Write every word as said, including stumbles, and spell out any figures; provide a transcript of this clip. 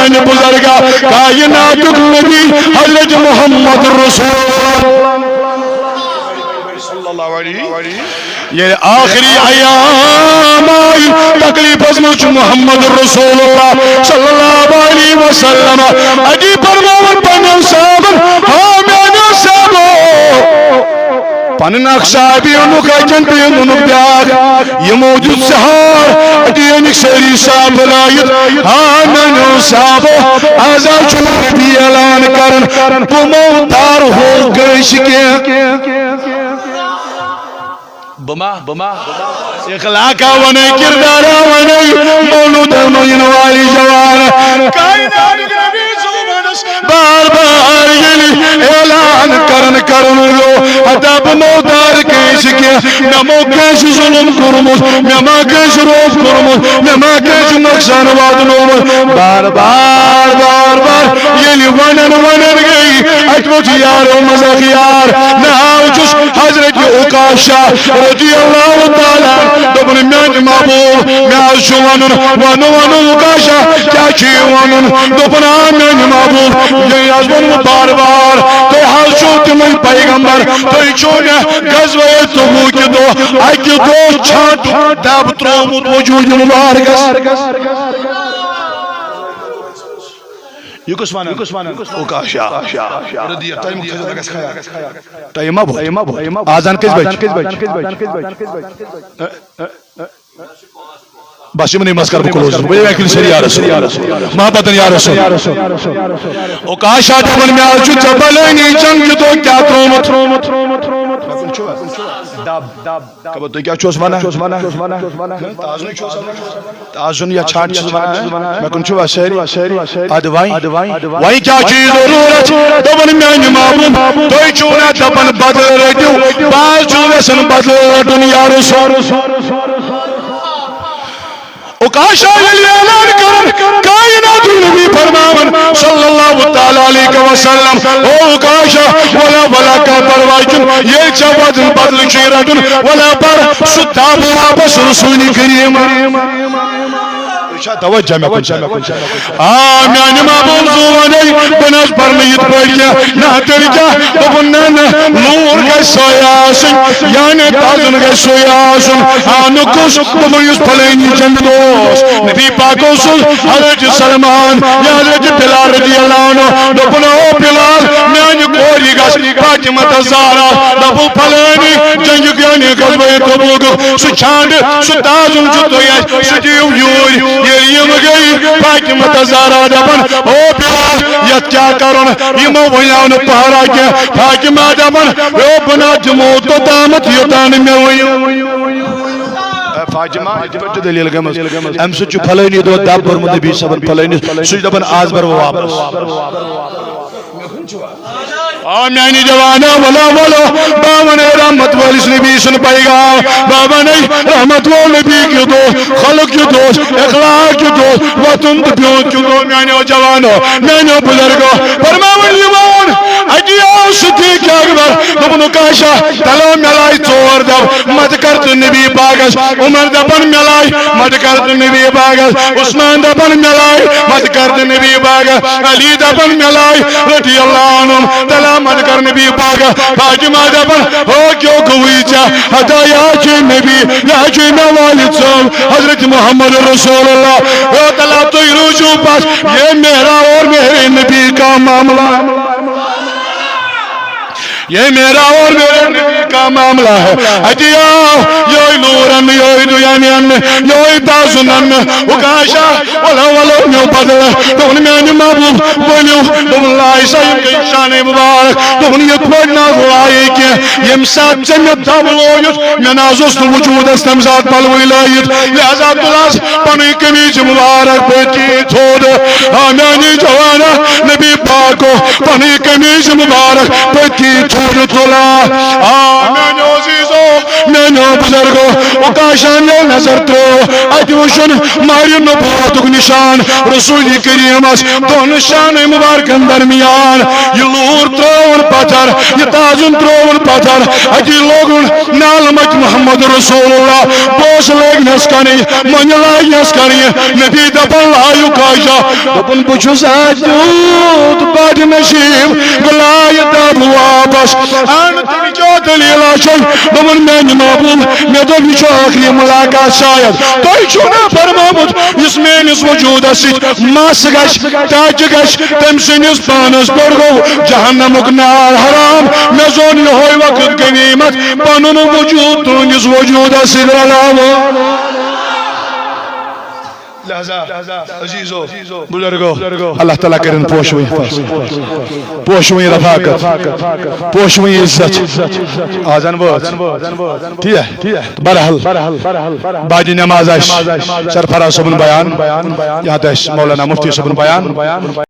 میانہِ بزرگا، کائناتُک نبی حضرت محمد رسول اللہ۔ صلی اللہ علیہ۔ ییٚلہِ آخری ایام آیہِ، تکلیفس منٛز چھُ محمد رسول اللہ صلی اللہ علیہ وسلم۔ اتی فرماوان پننٮ۪ن صحابن، ہا میانیو صحابو، پنٕنۍ اکھ صحابی اوٚنُکھ اتٮ۪ن، بیٚیہِ اوٚنُکھ بیٛاکھ۔ یِمو دیُت سہار، اتی أنِکھ سٲری صحابہٕ بُلٲیِتھ، ہا میانیو صحابو، از حظ چھُ نبی اعلان کران، بہٕ مہ تارہو کٲنٛسہِ کینٛہہ۔ بہٕ ما، بہٕ ما، اخلاقا ونے، کردارا ونے، مولودن یِنہٕ والی جوان۔ کائنات نبی زمانس بار بار ییٚلہِ اعلان کرن کرن گوٚو، ہتا بہٕ مو دار کٲنٛسہِ کینٛہہ، مےٚ مو کٲنٛسہِ ظلم کوٚرمُت، مےٚ ما کٲنٛسہِ روب کوٚرمُت، مےٚ ما کٲنٛسہِ نۄقصان واتنومُت۔ بار بار، بار بار ییٚلہِ ونن ونن گٔے، اتہِ ووٚتھ یارو منٛز اکھ یار، ناو چھُس حضرت عکاشہ رضی اللہ تعالیٰ عنہ۔ دوٚپُن، میانہِ محبوب، مےٚ حظ چھُ وَنُن، وَنُن، وَنُن، عکاشہ، کیٛاہ چھُ یہِ وَنُن؟ دوٚپُن، آ، میانہِ محبوب، یہِ حظ ووٚن مےٚ بار بار، تُہۍ حظ چھِو تِمٕے پیغمبر، تُہۍ چھِو مےٚ غزوہ تبوک کہِ دۄہ اَکہِ دۄہ ژھانٛٹھ دَب ترٛوومُت وجوٗدِ مُبارکَس۔ یہِ کُس وَنان؟ عکاشہ۔ رضی اللہ، تۄہہِ مُتعلِق گژھِ خیال۔ ٹایم ما بوت؟ آزان کٔژِ بجہِ؟ بس یِمنٕے منٛز کر بہٕ کلوز۔ بہٕ یہِ وکیل سر یا رسول۔ محبتن یا رسول۔ عکاشہ دپان، مےٚ حظ چھُ ژےٚ بلٲنی جنگ کہِ دۄہ کیٛاہ ترٛوومُت؟ دب، دب۔ خبر تُہۍ کیٛاہ چھِوس ونان؟ تازٕ نہٕ چھُس۔ تازٕ چھُنہٕ یَتھ ژھانٛٹھ چھِس ونان۔ مےٚ کُن چھِوا سٲری؟ اَدٕ وۄنۍ؟ وۄنۍ کیٛاہ چھُ یہِ ضروٗرت؟ دوٚپُن، میٛانہِ محبوب، تُہۍ چھِو نا دَپان بدلہٕ رٔٹِو؟ بہٕ حظ چھُس یژھان بدلہٕ رَٹُن یا رسول۔ عکاشہ ییٚلہِ اعلان کران، کائنات نبی فرماوان صلی اللہ تعالیٰ علیہ وسلم، او عکاشہ، ولا ولا کا پرواے چھُنہٕ، ییٚلہِ ژےٚ وَدُن بدلہٕ چھُے رَٹُن، ولا پر سُہ دَب واپس رسول کریم۔ چھا توجہ مےٚ کُن؟ آ، میانہِ محبوب زُوَنے، بہٕ نہ حظ پرنہٕ یِتھ پٲٹھۍ کینٛہہ۔ نہ تیٚلہِ کیٛاہ؟ دوٚپُن، نہ، نہ، نوٗر گژھِ سۄے آسٕنۍ، یعنی تازُن گژھِ سُے آسُن۔ آ، نہٕ کُس؟ دوٚپُن، یُس فلٲنی جنٛدٕ اوس۔ نبی پاک اوس حضرت سلمان یا حضرت بلال رضی اللہ عنہ۔ دوٚپُن، او بلال، میانہِ کورِ گژھِ فاطمہ تہٕ زہرا۔ دوٚپُن، فلٲنی جنٛگہِ یعنی غزوہ تبوک، سُہ چھانٛڈٕ، سُہ تازُن چھُ تۄہہِ اَسہِ، سُہ دِیِو یوٗرۍ۔ ییٚلہِ یِم گٔے، فاطمہ تہٕ زہرا دَپان، او بلال، یَتھ کیٛاہ کَرُن؟ یِمو ؤنیٛاو نہٕ پہرا کینٛہہ۔ فاطمہ دَپان، او بہٕ نہ دِمو توٚتامَتھ، یوٚتام نہٕ مےٚ ؤنِو۔ اے فاطمہ، یِتھ پٲٹھۍ چھِ دٔلیٖل گٔمٕژ۔ اَمہِ سۭتۍ چھُ فلٲنی دۄہ دَب بوٚرمُت نبی صٲبَن فلٲنِس، سُہ چھُ دَپان، آز بَرٕ بہٕ واپَس۔ آ میانہِ جوانا، ولا ولو، بہٕ وَنَے رحمت وٲلِس نبی سُنٛد پیغام، بہٕ وَنَے رحمت وول نبی کیُتھ اوس، خلق کیُتھ اوس، اخلاق کیُتھ اوس، وۄتھُن تہٕ بِہُن کیُتھ اوس۔ میانیو جوانو، میانیو بزرگو، فرماوان یِوان، اَتہِ آو صدیق اکبر، دوٚپُن، عکاشہ، تلو مےٚ لایہِ ژور دَب، مدد کر تہٕ نبی پاکس۔ عمر دَپان، مےٚ لایہِ، مدد کر تہٕ نبی پاکس۔ عثمان دَپان، مےٚ لایہِ، مدد کر تہٕ نبی پاکس۔ علی دَپان، مےٚ لایہِ، رضی اللہ عنہم، تلا مدد کر نبی پاکس۔ فاطمہ دَپان، ہو کیوں گوئی ژےٚ؟ ہتا یا چھُے نبی، یا چھُے مےٚ والد صٲب، حضرت محمد رسول اللہ۔ ہو تلا تُہۍ روٗزِو بس، یہ میرا اور میرے نبی کا معاملہ۔ یہ میرا اور میرے نبی کا معاملہ ہے۔ اَتہِ آو یِہوٚے نوٗرَن، یِہوٚے دُنیاہَن، یِہوٚے تازُنَن۔ عکاشہ، ولو، ولو، نیو بدل۔ دوٚپُن، میانہِ محبوب، ؤنِو۔ دوٚپُن، لایہِ سا یِم گٔے شانَے مُبارک۔ دوٚپُن، یِتھ پٲٹھۍ نہ حظ لایے کینٛہہ۔ ییٚمہِ ساتہٕ ژےٚ مےٚ دَب لوگُتھ، مےٚ نہ حظ اوس نہٕ وجوٗدَس تَمہِ ساتہٕ پَلوٕے لٲگِتھ۔ لہذا تُل حظ پنٕنۍ قمیٖض مُبارک پٔتۍ کِنۍ تھوٚد۔ آ میانہِ جوانا، نبی پاکو پنٕنۍ قمیٖض مُبارک پٔتۍ کِنۍ تھوٚد تُلا۔ آ میانیو عزیزو، میانیو بزرگو، عکاشن ییٚلہِ نظر ترٲو، اَتہِ وُچھُن مہرِ نبوتُک نشان۔ رسول رسول کریمس دون شان مبارکن درمیان۔ یہ لور ترون پتھر، یہ تازن ترون پتھر، اتی لوگن نال مت محمد رسول اللہ۔ بوس لگنس کنی، من لگنس کنی، نبی دپن لایو کاجا۔ دپن بچھس اتیوت بد نصیب، بلائے دب واپس۔ ان تیٚلہِ کیٛاہ دٔلیٖلہ چھے؟ دوٚپُن، میٛانہِ محبوب، مےٚ دوٚپ، یہِ چھُ ٲخری مُلاقات شاید۔ تۄہہِ چھُو نا فرمومُت، یُس میٛٲنِس وجوٗدس سۭتۍ مس گژھِ، ٹچ گژھِ، تٔمۍ سٕنٛدِس پانس پٮ۪ٹھ گوٚو جہنمُک نار حرام۔ مےٚ زون یِہوٚے وقت غنیمت، پنُن وجوٗد تُہنٛدِس وجوٗدس سۭتۍ رلاوُن۔ لہذا عزیزو، بزرگو، اللہ تعالیٰ کرن پوشوٕنۍ حفاظت، پوشوٕنۍ رفاقت، پوشوٕنۍ عزت۔ آزان وٲژ۔ ٹھیک۔ بہرحال، بعد نماز آسہِ سرفراز صٲبُن بیان، یتھ آسہِ مولانا مفتی صٲبُن بیان۔